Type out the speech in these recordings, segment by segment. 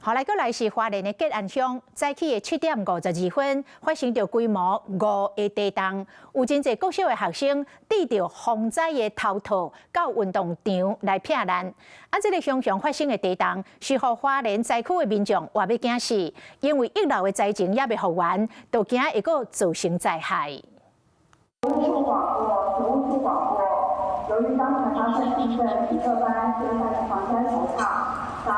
予來閣來是花蓮的吉安鄉，早起的7點52分發生著規模五的地動，有真濟國小的學生佇著防災的頭套到運動場來避難。啊，這个雄雄發生的地動，是予花蓮災區的民眾活欲驚死，因為一樓的災情猶未復原，就驚會閣造成災害。服務處廣播，服務處廣播，由於剛才發生地震，請各班先戴上防災頭套到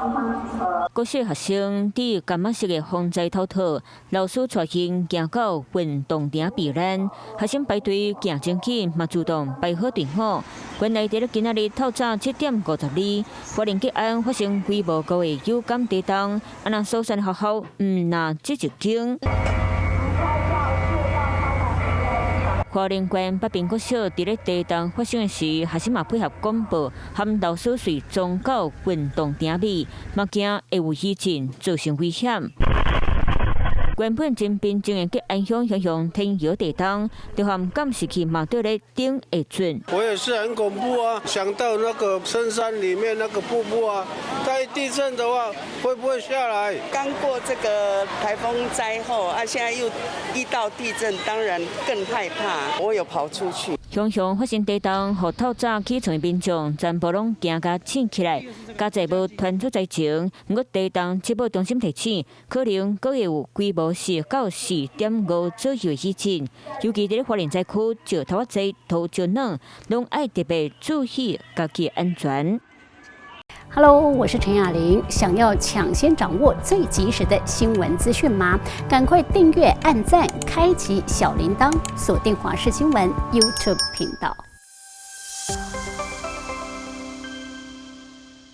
地上集合。國小學生佇感覺式的防災頭套，老師帶𪜶行到運動場避難，學生排隊行真緊，嘛自動排好隊伍。原來佇咧今仔日透早7點52，花蓮吉安發生規模五的有感地動，啊若疏散學校毋但這一間。花蓮縣北平國小佇咧地動發生時，學生嘛配合廣播，含老師隨傱到運動場裡，嘛驚會有餘震造成危險。原本真平靜的吉安鄉，雄雄天搖地動，就和監視器嘛對咧頂會準。我也是很恐怖啊！想到那個深山裡面那個瀑布啊，在地震的話會不會下來？剛過這個颱風災後啊，現在又遇到地震，當然更害怕。我有跑出去。雄雄發生地動，予透早起床的民眾全部攏驚甲醒起來，佳哉無傳出災情。毋過地動測報中心提醒，可能閣會有規模4到4.5左右的餘震，尤其佇咧花蓮災區，石頭仔濟、土石軟，攏愛特別注意家己安全。 Hello，我是陳雅玲。想要搶先掌握最及時的新聞資訊嗎？趕快訂閱、按讚、開啟小鈴鐺，鎖定華視新聞 YouTube 頻道。